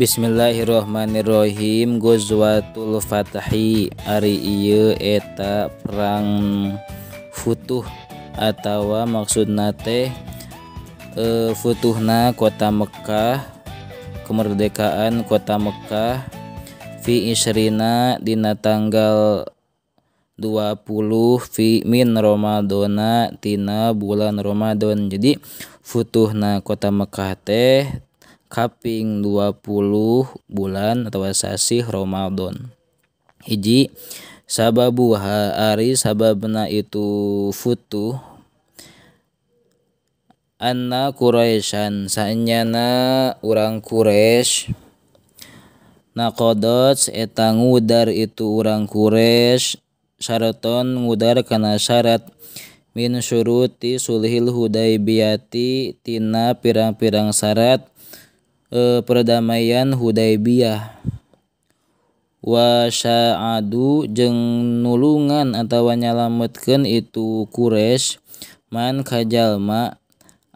Bismillahirrahmanirrahim. Ghazwatul Fathi ari ieu eta perang futuh atawa maksudna teh futuhna kota Mekah, kemerdekaan kota Mekah fi isrina dina tanggal 20 fi min Ramadana tina bulan Ramadan. Jadi futuhna kota Mekah teh kaping 20 bulan atau sasih Ramadan. Hiji sababuha ari sababna itu futuh anna Quraisyan saenyana urang Quraisy naqadat eta ngudar itu urang Quraisy syaraton ngudar kana syarat min syuruti sulhil hudaybiyati tina pirang-pirang syarat perdamaian Hudaybiyah. Wa sya'adu jeung nulungan atawa nyalametkeun itu Quraisy man kajalma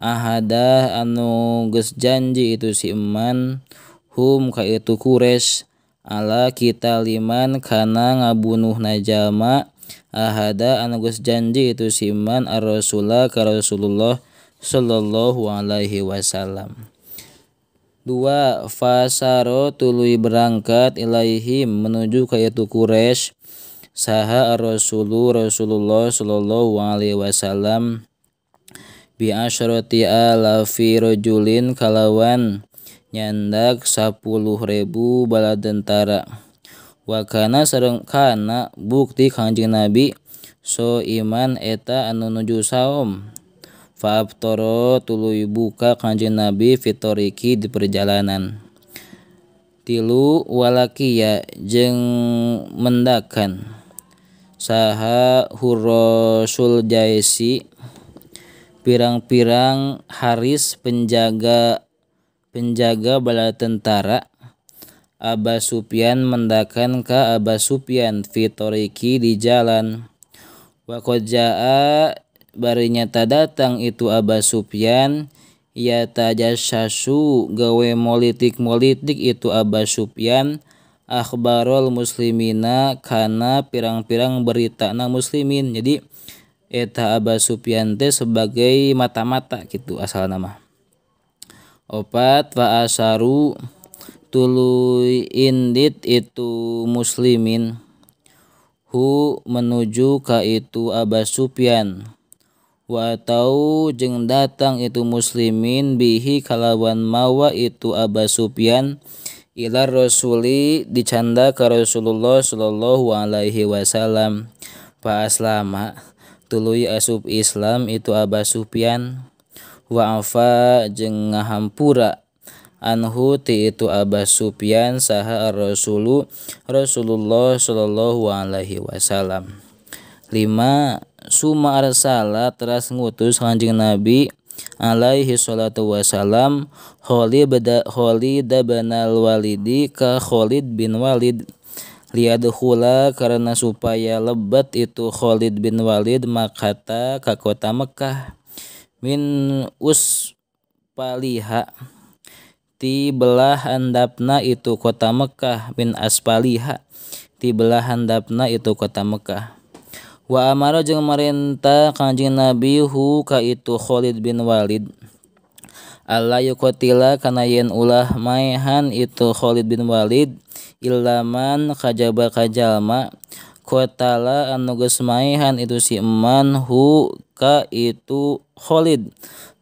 ahada anu geus janji itu si eman hum ka itu Quraisy ala kita liman kana ngabunuhna jalma ahada anu geus janji itu si eman ar-rasula ka Rasulullah sallallahu alaihi wasallam. Dua fasaro tuluy berangkat ilaihim menuju ka itu Quraisy saha ar-rasulu Rasulullah sallallahu alaihi wasallam bi asyrati alafi rajulin kalawan nyandak 10.000 bala tentara. Wa kana sareng kana bukti Kangjeng Nabi so iman eta anu nuju saum. Fa'aftara tuluy buka Kangjeng Nabi fitoriki di perjalanan. Tilu walakiya jeung mendakan saha hurrasul jaisi pirang-pirang haris penjaga bala tentara Aba Sufyan mendakan ka Aba Sufyan fitoriki di jalan. Wa qad jaa bari nyata datang itu Aba Sufyan ya tajassasu gawe molitik-molitik itu Aba Sufyan akhbarul muslimina kana pirang-pirang beritana muslimin. Jadi eta Aba Sufyan teh sebagai mata-mata gitu asal nama. Opat wa asaru tuluy indit itu muslimin hu menuju ka itu Aba Sufyan. Wa tau jeung datang itu muslimin bihi kalawan mawa itu Aba Sufyan ila rasuli dicanda ka Rasulullah sallallahu alaihi wasallam. Fa aslama tuluy asup Islam itu Aba Sufyan wa afa jeung ngahampura anhu ti itu Aba Sufyan saha ar-rasulu Rasulullah sallallahu alaihi wasallam. 5 suma arsala teras ngutus Kanjeng Nabi alaihi salatu wasalam Khalid bin Walidi ka Khalid bin Walid liyadkhula karena supaya lebat itu Khalid bin Walid makata ka kota Mekah min uspaliha ti belah handapna itu kota Mekah min aspaliha ti belah handapna itu kota Mekah. Wa amara jeung marenta Kanjeng Nabi hu ka itu Khalid bin Walid alla yuqatila kana yen ulah maehan itu Khalid bin Walid illaman kajaba kajalma qatala anu geus maehan itu si eman hu ka itu Khalid.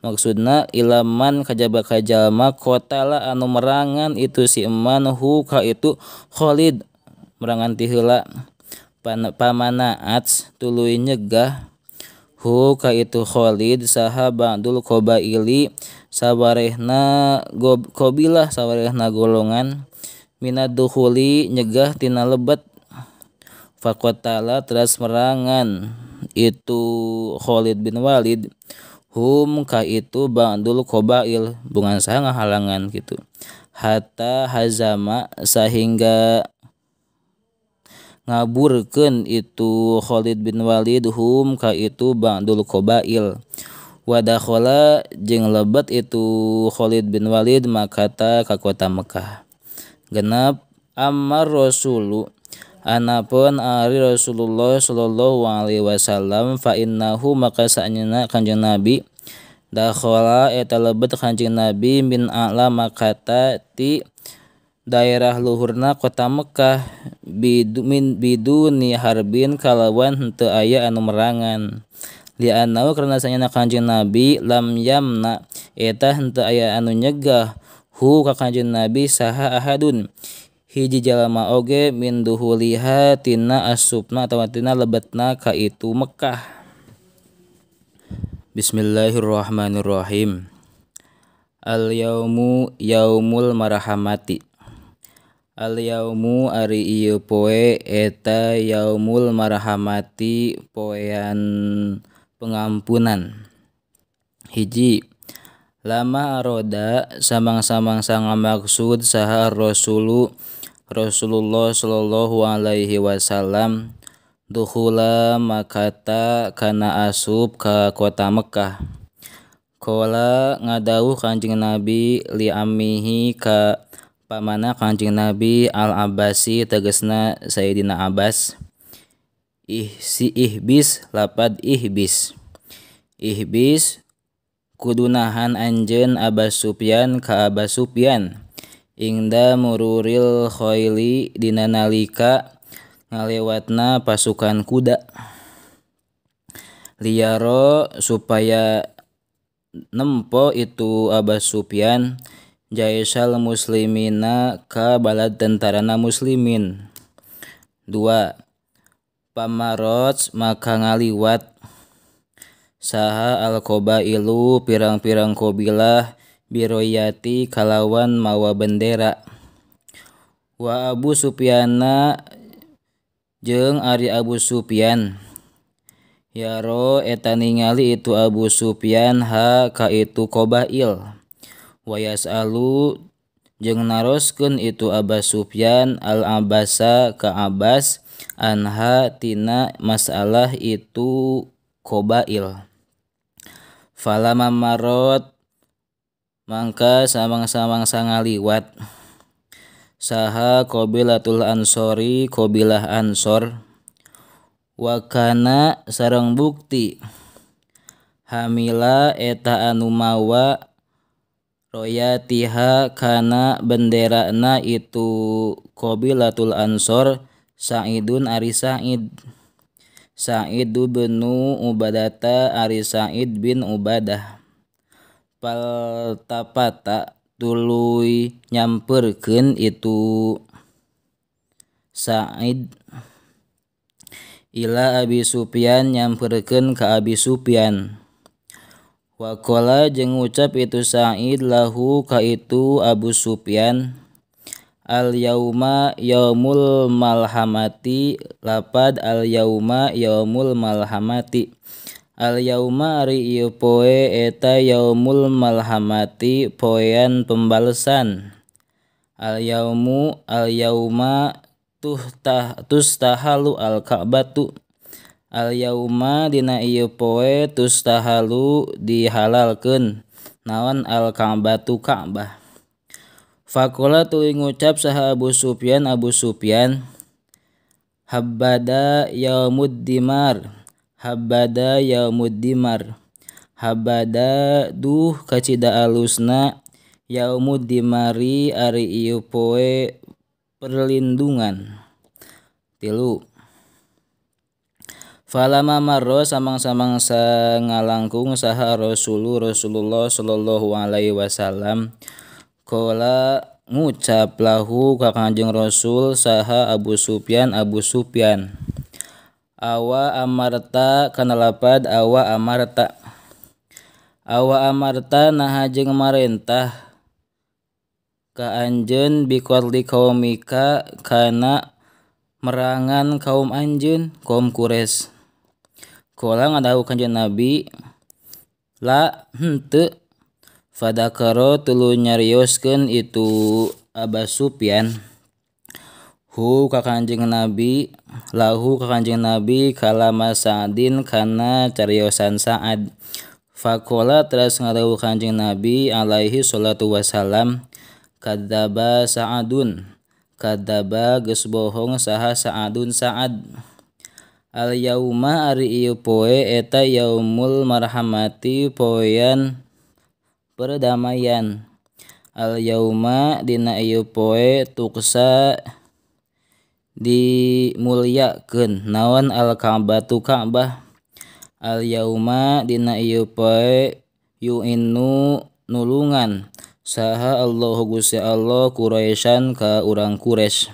Maksudna ilaman kajaba kajalma qatala anu merangan itu si eman hu ka itu Khalid merangan ti heula. Pamanaat tuluy nyegah hu ka itu Khalid saha ba'dul qabaili sawarehna qabilah sawarehna golongan minad dukhuli nyegah tina lebet. Faqatala teras merangan itu Khalid bin Walid hum ka itu ba'dul qabail bungan saha ngahalangan gitu hatta hazama sehingga ngaburkeun itu Khalid bin Walid hum ka itu ba'dul qabail. Wa dakhala jeung lebet itu Khalid bin Walid makata ka kota Mekah. Genep ammar rasulu anapun ari Rasulullah sallallahu alaihi wasallam fa innahu maka saenyana Kanjeng Nabi dakhala eta lebet Kanjeng Nabi min a'la makata ti daerah luhurna kota Mekah biduni harbin kalawan henteu aya anu merangan li'annahu karena saenyana Kanjeng Nabi lam yamna eta henteu aya anu nyegah hu ka Kanjeng Nabi saha ahadun hiji jalma oge min duhuliha tina asupna atawa tina lebetna ka itu Mekah. Bismillahirrahmanirrahim. Al yaumu yaumul marhamati. Al yaumu ari ieu poe eta yaumul marhamati poean pengampunan. Hiji lama aroda samang-samang ngamaksud saha rasulu Rasulullah sallallahu alaihi wasallam dukhula makata kana asup ka kota Mekah. Qala ngadawuh Kanjeng Nabi li ammihi ka pamana Kanjeng Nabi Al Abbasi tegesna Sayyidina Abbas ihsi ihbis lapad ihbis ihbis kudu nahan anjeun Abbas Sufyan ka Abbas Sufyan ingda mururil khaili dina nalika ngalewatna pasukan kuda liyaro supaya nempo itu Abbas Sufyan jaisal muslimina ka balad tentarana muslimin. 2 pamarot maka ngaliwat saha al-qabailu pirang-pirang qabilah biroyati kalawan mawa bendera wa Abu Sufyana jeung ari Abu Sufyan yaro eta ningali itu Abu Sufyan ha ka itu qabail wa yasalu jeung naroskeun itu Abu Sufyan al Abbasa ka Abbas anha tina masalah itu qabail. Falama marot mangka samang-samang sangaliwat saha qabilatul ansori qabilah ansor wakana sareng bukti hamila eta anu mawa royatiha kana benderana itu qabilatul ansor Sa'idun ari Sa'id Sa'id bin Ubadata ari Sa'id bin Ubadah paltapata tuluy nyamperkeun itu Sa'id ila Abi Sufyan nyamperkeun ka Abi Sufyan waqala jeung ngucap itu Sa'id lahu ka itu Abu Sufyan al yauma yaumul malhamati lapad al yauma yaumul malhamati al yauma ari ieu poe eta yaumul malhamati poean pembalesan al yaumu al yauma tustahalu al ka'batu al yauma dina ieu poe tustahalu dihalalkeun naon al ka'batu Ka'bah. Faqala tuluy ngucap saha Abu Sufyan Abu Sufyan habbada yaumud dimar habada yaumud dimar habada duh kacida alusna yaumud dimari ari ieu poe perlindungan. 3 falama marro samang-samang sangalangkung saha Rasulullah sallallahu alaihi wasallam qala ngucap lahu ka Kanjeng Rasul saha Abu Sufyan Abu Sufyan awa amarta kana lapad awa amarta awa amarta naha jeung marentah ka anjeun biqatli kaumika kana merangan kaum anjeun kaum Quraisy. Qala ngadawuh Kanjeng Nabi la henteu fadakaro tuluy nyarioskeun itu Abu Sufyan hu ka Kanjeng Nabi lahu ka Kanjeng Nabi kalama Sa'din kana cariosan Sa'ad. Faqala teras ngadawuh Kanjeng Nabi alaihi salatu wassalam kadzaba Sa'adun Kadzaba geus bohong saha Sa'adun Sa'ad. Al yauma ari ieu poe eta yaumul marhamati poean perdamaian. Al yauma dina ieu poe tuksa dimulyakeun naon al ka'batu Ka'bah. Al yauma dina ieu poe yu'inu nulungan saha Allahu Gusti Allah Quraisyan ka urang Quraisy.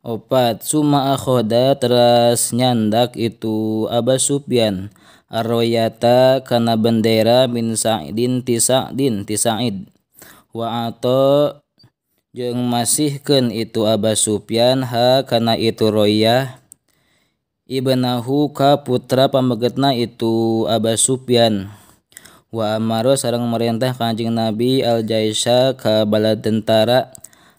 4 summa akhoda teras nyandak itu Abu Sufyan arroyata kana bendera min Sa'idin ti Sa'din ti Sa'id wa ato jeung masihkeun itu Abu Sufyan ha kana itu royah ibnahu ka putra pamegetna itu Abu Sufyan. Wa amaro sareng merintah Kanjeng Nabi al-jaisha ka bala tentara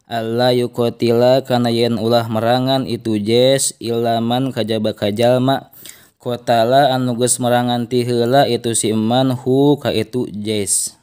alla yuqatila kana yen ulah merangan itu jes ilaman kajaba kajalma qatala anu geus merangan ti heula itu si eman hu ka itu jes.